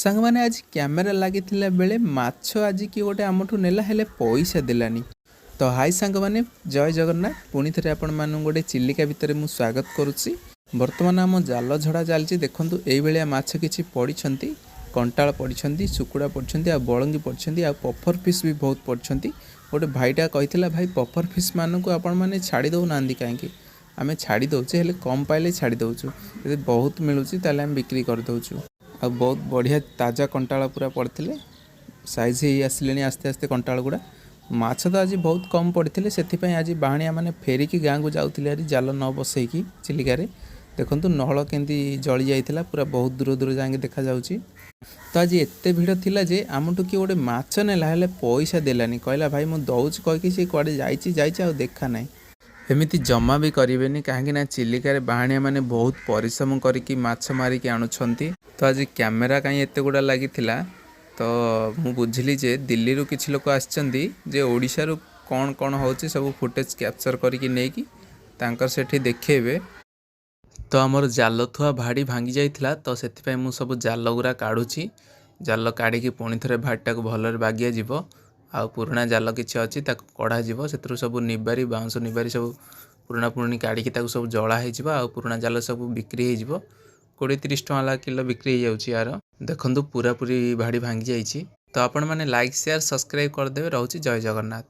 ସାଙ୍ଗମାନେ, ଆଜି କ୍ୟାମେରା ଲାଗିଥିଲା ବେଳେ ମାଛ ଆଜି କିଏ ଗୋଟେ ଆମଠୁ ନେଲା, ହେଲେ ପଇସା ଦେଲାନି। ତ ହାଇ ସାଙ୍ଗମାନେ, ଜୟ ଜଗନ୍ନାଥ। ପୁଣି ଥରେ ଆପଣମାନଙ୍କୁ ଗୋଟେ ଚିଲିକା ଭିତରେ ମୁଁ ସ୍ୱାଗତ କରୁଛି। ବର୍ତ୍ତମାନ ଆମ ଜାଲ ଝଡ଼ା ଚାଲିଛି। ଦେଖନ୍ତୁ, ଏଇଭଳିଆ ମାଛ କିଛି ପଡ଼ିଛନ୍ତି। କଣ୍ଟାଳ ପଡ଼ିଛନ୍ତି, ଶୁକୁଡ଼ା ପଡ଼ିଛନ୍ତି ଆଉ ବଳଙ୍ଗି ପଡ଼ିଛନ୍ତି ଆଉ ପଫର ଫିସ୍ ବି ବହୁତ ପଡ଼ିଛନ୍ତି। ଗୋଟେ ଭାଇଟା କହିଥିଲା, "ଭାଇ, ପଫର ଫିସ୍ ମାନଙ୍କୁ ଆପଣମାନେ ଛାଡ଼ି ଦେଉନାହାନ୍ତି କାହିଁକି?" ଆମେ ଛାଡ଼ି ଦେଉଛେ, ହେଲେ କମ୍ ପାଇଲେ ଛାଡ଼ି ଦେଉଛୁ। ଯଦି ବହୁତ ମିଳୁଛି, ତାହେଲେ ଆମେ ବିକ୍ରି କରିଦେଉଛୁ। ଆଉ ବହୁତ ବଢ଼ିଆ ତାଜା କଣ୍ଟାଳ ପୁରା ପଡ଼ିଥିଲେ। ସାଇଜ୍ ହେଇ ଆସିଲେଣି ଆସ୍ତେ ଆସ୍ତେ କଣ୍ଟାଳ ଗୁଡ଼ା। ମାଛ ତ ଆଜି ବହୁତ କମ୍ ପଡ଼ିଥିଲେ, ସେଥିପାଇଁ ଆଜି ବାହାଣିଆ ମାନେ ଫେରିକି ଗାଁକୁ ଯାଉଥିଲେ ଆଜି ଜାଲ ନ ବସେଇକି ଚିଲିକାରେ। ଦେଖନ୍ତୁ, ନଳ କେମିତି ଜଳି ଯାଇଥିଲା, ପୁରା ବହୁତ ଦୂର ଦୂର ଯାଇକି ଦେଖାଯାଉଛି। ତ ଆଜି ଏତେ ଭିଡ଼ ଥିଲା ଯେ ଆମଠୁ କିଏ ଗୋଟେ ମାଛ ନେଲା, ହେଲେ ପଇସା ଦେଲାନି। କହିଲା, "ଭାଇ, ମୁଁ ଦେଉଛି" କହିକି ସେ କୁଆଡ଼େ ଯାଇଛି ଯାଇଛି, ଆଉ ଦେଖା ନାହିଁ। ଏମିତି ଜମା ବି କରିବେନି, କାହିଁକି ନା ଚିଲିକାରେ ବାହାଣିଆ ମାନେ ବହୁତ ପରିଶ୍ରମ କରିକି ମାଛ ମାରିକି ଆଣୁଛନ୍ତି। ତ ଆଜି କ୍ୟାମେରା କାହିଁ ଏତେ ଗୁଡ଼ା ଲାଗିଥିଲା? ତ ମୁଁ ବୁଝିଲି ଯେ ଦିଲ୍ଲୀରୁ କିଛି ଲୋକ ଆସିଛନ୍ତି ଯେ ଓଡ଼ିଶାରୁ କ'ଣ କ'ଣ ହେଉଛି ସବୁ ଫୁଟେଜ୍ କ୍ୟାପଚର୍ କରିକି ନେଇକି ତାଙ୍କର ସେଠି ଦେଖେଇବେ। ତ ଆମର ଜାଲ ଥୁଆ ଭାଡ଼ି ଭାଙ୍ଗି ଯାଇଥିଲା, ତ ସେଥିପାଇଁ ମୁଁ ସବୁ ଜାଲ ଗୁଡ଼ା କାଢ଼ୁଛି। ଜାଲ କାଢ଼ିକି ପୁଣି ଥରେ ଭାଡ଼ିଟାକୁ ଭଲରେ ବାଗିଆଯିବ। ଆଉ ପୁରୁଣା ଜାଲ କିଛି ଅଛି, ତାକୁ କଢ଼ାଯିବ। ସେଥିରୁ ସବୁ ନିବାରି, ବାଉଁଶ ନିବାରି ସବୁ ପୁରୁଣା ପୁରୁଣି କାଢ଼ିକି ତାକୁ ସବୁ ଜଳା ହେଇଯିବ। ଆଉ ପୁରୁଣା ଜାଲ ସବୁ ବିକ୍ରି ହେଇଯିବ। 20-30 ଟଙ୍କା ଲେଖା କିଲୋ ବିକ୍ରି ହେଇଯାଉଛି ୟାର। ଦେଖନ୍ତୁ, ପୁରାପୁରି ଭାଡ଼ି ଭାଙ୍ଗି ଯାଇଛି। ତ ଆପଣମାନେ ଲାଇକ୍, ସେୟାର, ସବସ୍କ୍ରାଇବ୍ କରିଦେବେ। ରହୁଛି, ଜୟ ଜଗନ୍ନାଥ।